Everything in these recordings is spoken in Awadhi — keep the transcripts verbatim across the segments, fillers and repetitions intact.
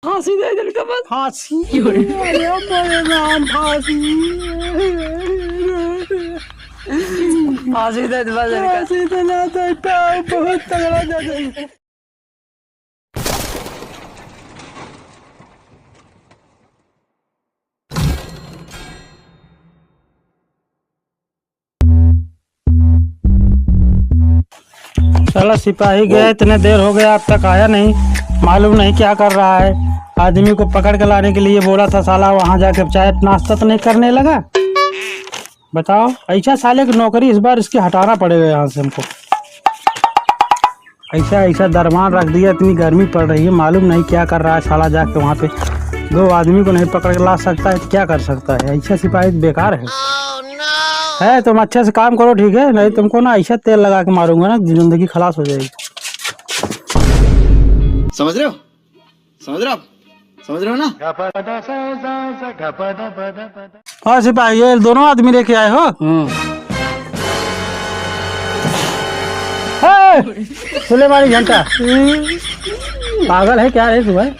फांसी दे दे इनका बस। फांसी? अरे मोरे राम, फांसी। फांसी दे दे बस इनका। फांसी दे ना दे, बहुत तगड़ा दे दे। साला सिपाही गया, इतने देर हो गया, अब तक आया नहीं, मालूम नहीं क्या कर रहा है। आदमी को पकड़ के लाने के लिए बोला था, साला वहां जाके चाय नाश्ता तो नहीं करने लगा। बताओ, ऐसा साले की नौकरी इस बार इसकी हटाना पड़ेगा यहाँ से हमको। ऐसा, ऐसा दरमान रख दिया, इतनी गर्मी पड़ रही है, मालूम नहीं क्या कर रहा है साला जाके वहाँ पे। दो आदमी को नहीं पकड़ के ला सकता है तो क्या कर सकता है? ऐसा सिपाही बेकार है। है, तुम अच्छे से काम करो, ठीक है, नहीं तुमको ना ऐसा तेल लगा के मारूंगा ना, जिंदगी खलास हो जाएगी। समझ रहे हो? समझ रहे हो आप? समझ रहे हो ना? हाँ सिपाही, ये दोनों आदमी लेके आए हो? हम्म। ए, सुलेमानी घंटा, पागल है क्या रे तू, है?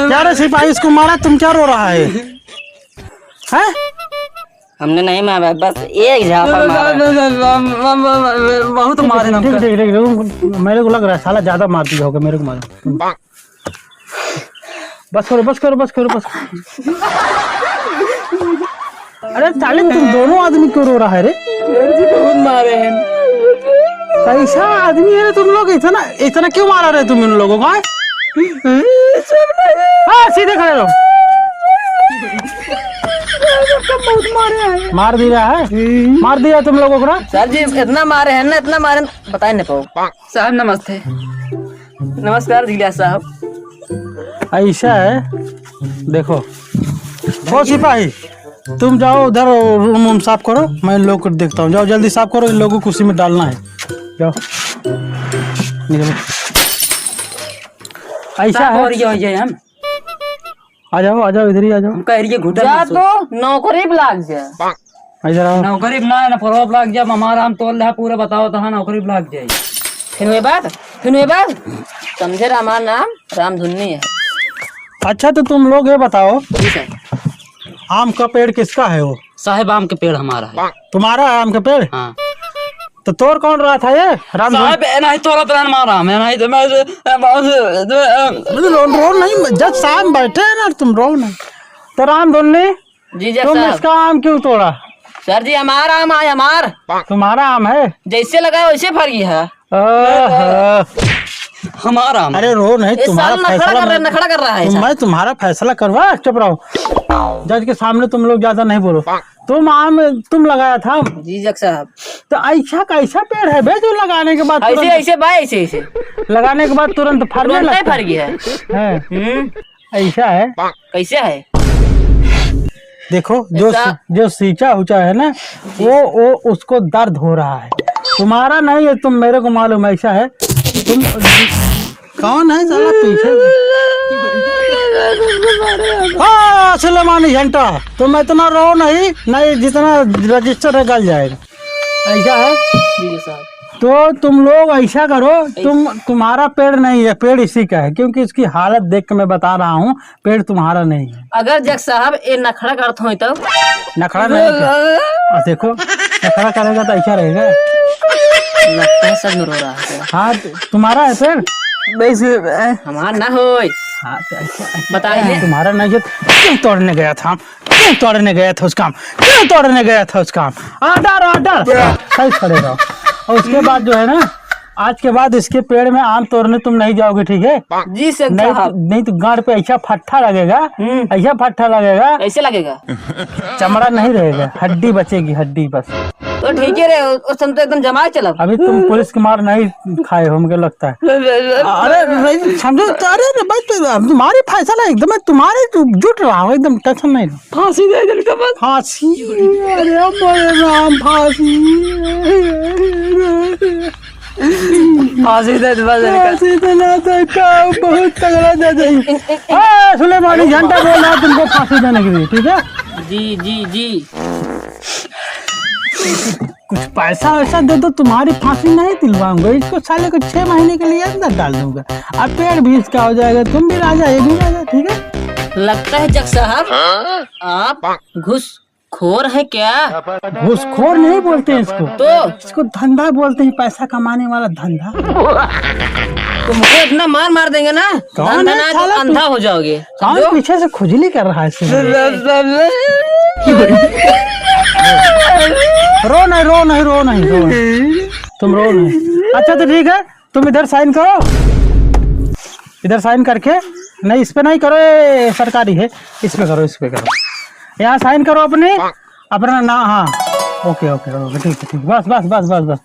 क्या रे सिपाही, इसको मारा, तुम क्या रो रहा है? हैं? हमने नहीं मारा, बस एक झापड़ मारा। बहुत मारे हमको। ठीक, ठीक, ठीक, ठीक, मेरे को लग रहा है साला ज्यादा मार दिया होगा, मेरे को मारा। बस करो, बस करो, बस करो, बस करो। अरे साले, तुम दोनों आदमी क्यों रो रहा है रे? सर जी, बहुत मारे हैं। कैसा आदमी है रे तुम लोग? इतना, इतना क्यों मारा रे तुम इन लोगों को, हैं? हाँ, सीधे खड़े रहो। बहुत मारे हैं। मार दिया है? हम्म। मार दिया तुम लोगों को ना? सर जी, इतना मारे हैं ना, इतना मारे हैं, बताए नहीं पाओ। साहब नमस्ते। नमस्कार जिला साहब। ऐसा है, देखो, ओ सिपाही, तुम जाओ उधर रूम वूम साफ करो, मैं इन लोग को देखता हूँ। जाओ जल्दी साफ करो, इन लोगों को उसी में डालना है। जाओ, निकलो। ऐसा साहब है। और ये, ये हम। आ जाओ, आ जाओ, इधर ही आ जाओ। हम कह रही है घुटन जा में सो- तो नौकरी पे लाग जा। इधर आओ। नौकरी पे ना, ना परोप लाग जा, हमारा हम तोल ले पूरा बताओ तो हाँ, नौकरी पे लाग जाए। फिर वे बात, फिर वे बात, समझे, हमारा नाम रामधुन्नी है। अच्छा, तो तुम लोग ये बताओ, जी सर। आम का पेड़ किसका है वो? साहब, आम के पेड़ हमारा है। तुम्हारा है आम का पेड़? हाँ। तो तोड़ कौन रहा था ये? राम साहब, ए नहीं तोड़त रहन मारा, मैं नहीं तो मैं, ए, बहुत, ए, ए, मतलब रो, रो नहीं, जज साहब बैठे हैं ना, तुम रो नहीं। तो रामधुन्नी, जी, जज तुम साहब। इसका आम क्यों तोड़ा? सर जी, हमारा आम है, हमार। तुम्हारा आम है? जैसे लगाए वैसे फर गया है। ओहो। हमारा आम। अरे रो नहीं, ये तुम्हारा साल नखड़ा फैसला कर रहा है, मैं, नखड़ा कर रहा है तुम, साहब। मैं तुम्हारा फैसला करवा, चुप रहो। जज के सामने तुम लोग ज्यादा नहीं बोलो। तुम आम तुम लगाया था? जी जज साहब। तो ऐसा कैसा पेड़ है बे जो लगाने के बाद ऐसे, तुरंत, ऐसे बा, ऐसे, ऐसे। लगाने के बाद तुरंत फरने तुरंत ही लगता फर है? गया है। हैं। हम्म। ऐसा है? कैसे है? देखो, जो ऐसा सी-, जो सींचा हुचा है ना, वो, वो उसको दर्द हो रहा है। तुम्हारा नहीं है, तुम, मेरे को मालूम है, ऐसा है। तुम कौन है साला पीछे? हाँ, सुलेमानी घंटा, तुम इतना रो नहीं, नहीं जितना रजिस्टर है गल जाएगा। ऐसा है? जी साहब। तो तुम लोग ऐसा करो, तुम, तुम्हारा पेड़ नहीं है, पेड़ इसी का है, क्योंकि इसकी हालत देख के मैं बता रहा हूँ, पेड़ तुम्हारा नहीं है। अगर जज साहब ये नखड़ा करत होई तब? नखड़ा नहीं कर-, आ, देखो, नखड़ा करेगा तो ऐसा रहेगा। लगता है सच में रो रहा है। हाँ, तो तुम्हारा है पेड़? वैसे, हमार ना होई। हाँ, तो ऐसा, ऐसा बताइए। तुम्हारा नहीं है, क्यों तोड़ने गया था? क्यों तोड़ने गया था उसका आम? क्यों तोड़ने गया था उसका आम? Order, order। सही खड़े रहो। और उसके बाद जो है ना, आज के बाद इसके पेड़ में आम तोड़ने तुम नहीं जाओगे, ठीक है? जी सर नहीं तो, साहब। नहीं तो गांड पे ऐसा फट्टा लगेगा, हम्म। ऐसा फट्टा लगेगा। कैसे लगेगा? चमड़ा नहीं रहेगा, हड्डी बचेगी, हड्डी बस। तो ठीक है रे, उस समय तो एकदम जमा चलब। अभी तुम पुलिस की मार नहीं खाए हो, मुझे लगता है। अरे नहीं समझो, अरे रे भाई, तो अब तुम्हारी फैसला एकदम है, तुम्हारे तो जुट रहा हूँ, एकदम tension नहीं लो। फांसी दे दे इनका बस। फांसी? अरे मोरे राम, फांसी। फांसी दे दे बस इनका। फांसी देना तो का बहुत तगड़ा दे दे। ए, सुलेमानी घंटा बोल रहा, तुमको फांसी देने के लिए, ठीक है? जी, जी, जी। कुछ पैसा वैसा दे दो, तुम्हारी फांसी नहीं दिलवाऊंगा। इसको साले को छह महीने के लिए अंदर डाल दूंगा। अब पेड़ भी इसका हो जाएगा, तुम भी राजा, ये भी राजा, ठीक है? लगता है जज साहब, आप घूसखोर हैं क्या? घूसखोर नहीं बोलते हैं इसको। तो? इसको धंधा बोलते हैं, पैसा कमाने वाला धंधा। तुमको इतना मार मार देंगे ना, कौन धंधा है ना तो साला तू? अंधा हो जाओगे। कौन समझो? पीछे से खुजली कर रहा है इससे? रो नहीं, रो नहीं, रो नहीं, रो नहीं। तुम रो नहीं। अच्छा तो ठीक है, तुम इधर साइन करो, इधर साइन करके, नहीं, इस पे नहीं करो, ये सरकारी है, इस पे करो, इस पे करो। यहाँ साइन करो अपनी, अपना ना, हाँ, ओके, ओके, ओके, ठीक है, ठीक, बस, बस, बस, बस, बस।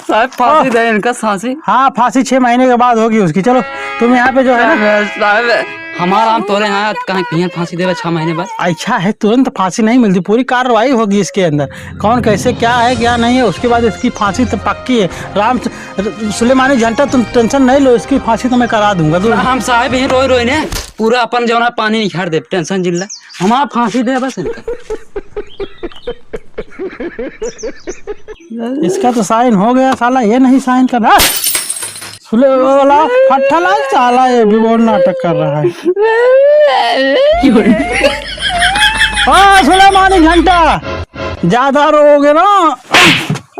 साहब, फांसी ओह। दे इनका, फांसी। हाँ, फांसी छह महीने के बाद होगी उसकी। चलो, तुम यहाँ पे जो है ना, साहब, हमारा हम तोरे यहाँ कहाँ कहीं फांसी देवे छह महीने बाद? अच्छा है, तुरंत फांसी नहीं मिलती, पूरी कार्रवाई होगी इसके अंदर। कौन कैसे क्या है, क्या नहीं है, उसके बाद इसकी फांसी तो पक्की है। राम सुलेमानी झंटा, तुम टेंशन नहीं लो, इसकी फांसी तो मैं करा दूंगा। तुम हम साहब यहीं रोए रोए ने पूरा अपन जौना पानी निखार दे, टेंशन जिल्ला। हमारा फांसी दे बस इनका। इसका तो साइन हो गया, साला ये नहीं साइन कर रहा। सुले वाला फट्ठा लाल साला ये भी बहुत नाटक कर रहा है। हाँ, सुलेमानी घंटा, ज्यादा रोओगे ना,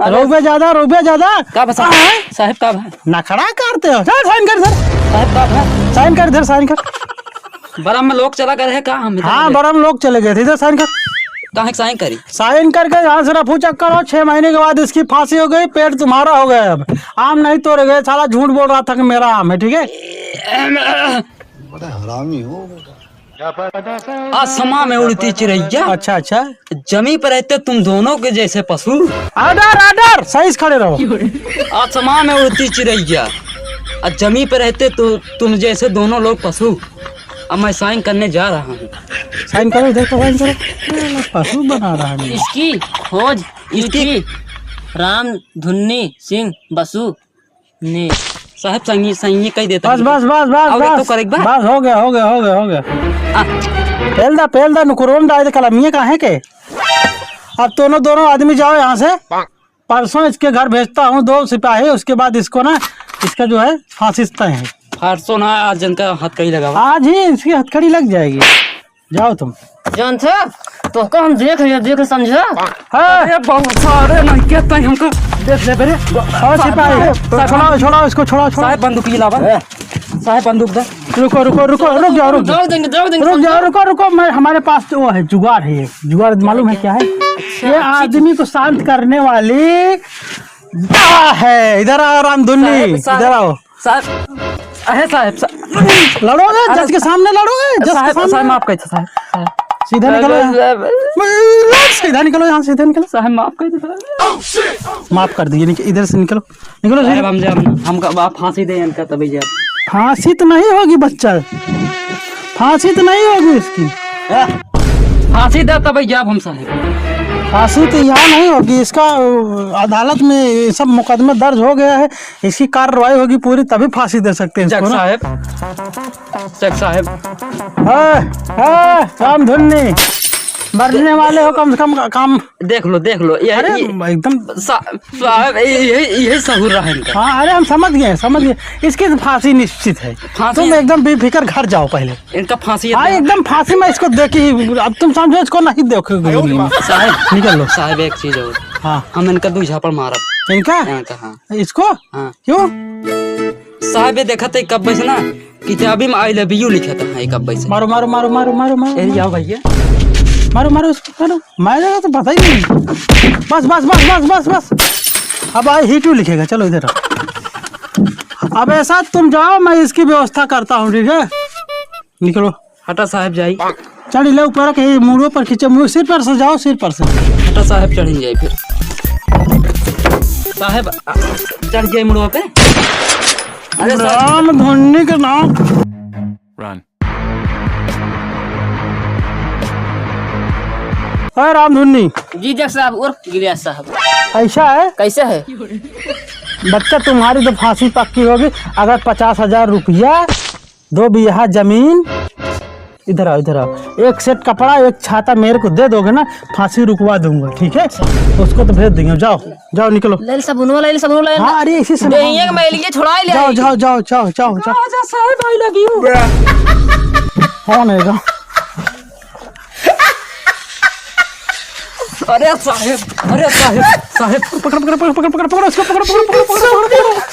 अरे। रोबे ज्यादा, रोबे ज्यादा। का बा साहब? हाँ। साहब का बा? नखड़ा करते हो। चल साइन कर इधर। साहब का बा? साइन कर इधर, साइन कर। बरम में लोग चला गए हैं का? हम इधर हाँ, बैठे। बरम लोग चले गए थे। इधर साइन कर। कहाँ साइन करी? साइन करके यहाँ से रफू चेक करो। छह महीने के बाद इसकी फांसी हो गई, पेड़ तुम्हारा हो गया। अब आम नहीं तोड़े गए, साला झूठ बोल रहा था कि मेरा आम है, ठीक है? बड़ा हरामी हो बेटा। आसमां में उड़ती चिड़ैया। अच्छा, अच्छा। जमी पर रहते तुम दोनों के जैसे पशु। ऑर्डर, ऑर्डर, सही से खड़े रहो। आसमां में उड़ती चिड़ैया, और जमी पर रहते तो तुम जैसे दोनों लोग पशु। अब मैं साइन करने जा रहा हूँ। साइन करो, इधर तो साइन करो। पशु बना रहा है। इसकी खोज इसकी इसकी राम धुन्नी सिंह बसु ने। साहब, सही, सही कह देता बस, हूँ। बस, बस, बस, आओगे बस। तो करेक बा? बस, हो गया, हो गया, हो गया, हो गया। आ। पेल दा, पेल दा, नुकुरवा में डाल दे कलमिये काहे के? अब दोनों, दोनों आदमी जाओ यहाँ से। परसों इसके घर भेजता हूँ दो सिपाही, उसके बाद इसको ना, इसका जो है फांसी तय है। परसों ना, आज इनका हथकड़ी लगावा। आज ही इसकी हथकड़ी लग जाएगी। जाओ तुम। जानते, तोहका हम देख लिया, देख समझा। हाँ। अरे बहुत सारे नहीं के तई हमको। देख ले बेरे। और सिपाही, साहब, छोड़ाओ, छोड़ाओ इसको, छोड़ाओ, छोड़ाओ। साहब, बंदूक ही लावा। ए। साहब, बंदूक दे। रुको, रुको, रुको, रुक जाओ, रुक जाओ। दौड़ देंगे, दौड़ देंगे, रुक जाओ, समझा। रुको, रुको, मैं, हमारे पास तो वो है, जुगाड़ है ये। जुगाड़ मालूम है क्या है? अच्छा, ये अच्छा। आदमी को शांत करने वाली दवा है। इधर आओ, रामधुन्नी, साहब, साहब। इधर आओ। साहब, अहे साहब, सा-, लड़ोगे? अरे जज के सामने लड़ोगे? जज के साहब, सामने? साहब, माफ कर दो, साहब, साहब। सीधा निकलो यहाँ। साहब, सीधा निकलो यहाँ, सीधा निकलो। साहब, माफ कर दो, साहब। माफ कर दिए, निक-, इधर से निकलो, निकलो, साहब, सीधा। हम जा, हम, हमका, आप फांसी दे इनका, तभी जा। फांसी तो नहीं होगी बच्चा, फांसी तो नहीं होगी इसकी। फांसी दे, तभी जाब हम, साहब। फांसी तो यहाँ नहीं होगी, इसका, अ, अदालत में ये सब मुकदमा दर्ज हो गया है। इसकी कार्रवाई होगी पूरी, तभी फांसी दे सकते हैं जज इसको ना। साहब, जज साहब। ए, ए, रामधुन्नी, मरने वाले हो, कम से कम काम। देख लो, देख लो, ये, अरे, ये एकदम सा-, साहब, ये, ये, यही सहूर रहा इनका। हाँ, अरे, हम समझ गए, समझ गए। इसकी तो फांसी निश्चित है। फांसी तुम है। एकदम बेफिक्र घर जाओ पहले। इनका फांसी है। हाँ, एकदम फांसी में इसको देखी, अब तुम समझो इसको नहीं देखोगे दुनिया में। साहब, निकल लो। साहब, एक चीज और। हाँ। हम इनका दो झापड़ मारब। इनका? इनका, हाँ। इसको? हाँ। क्यों? साहब, ये देखत है कब से ना, किताबी में I love you लिखत है कब से। मारो, मारो, मारो। ए, जाओ भैया। मारो, मारो इसको, मारो। मैं तो पता ही नहीं। बस, बस, बस। अब I hate you लिखेगा, चलो इधर आओ। अब ऐसा तुम जाओ, मैं इसकी व्यवस्था करता हूँ, ठीक है? निकलो। हटा साहब जाई। चढ़ ले ऊपर के मुड़ो पर खींचे, मुड़ सिर पर से जाओ, सिर पर से। हटा साहब चढ़ ही जाई फिर। साहब, आ, चढ़ जाई मुड़वा पे। अरे साहब। रामधुन्नी के नाम। Run। अरे रामधुन्नी। जी जज साहब, उर्फ गिरिया साहब। ऐसा है? कैसे है? बच्चा, तुम्हारी तो फांसी पक्की होगी अगर पचास हजार रुपया, दो बीघा जमीन, इधर आओ, इधर आओ। एक सेट कपड़ा, एक छाता मेरे को दे दोगे ना, फांसी रुकवा दूंगा, ठीक है? उसको तो भेज देंगे। जाओ, जाओ, निकलो। ले ले साबुनवा, ले ले साबुनवा, ले ले। हाँ, अरे, इसी से देहिया के मैलिया छोड़ा ले जाओ, आई। जाओ, जाओ, जाओ, जाओ, जाओ। राजा साहब, I love you। कौन है? जाओ। अरे साहेब, अरे साहेब, साहेब, पकड़, पकड़, पकड़, पकड़, पकड़, पकड़, उसको पकड़, पकड़, पकड़, पकड़, पकड़, पकड़।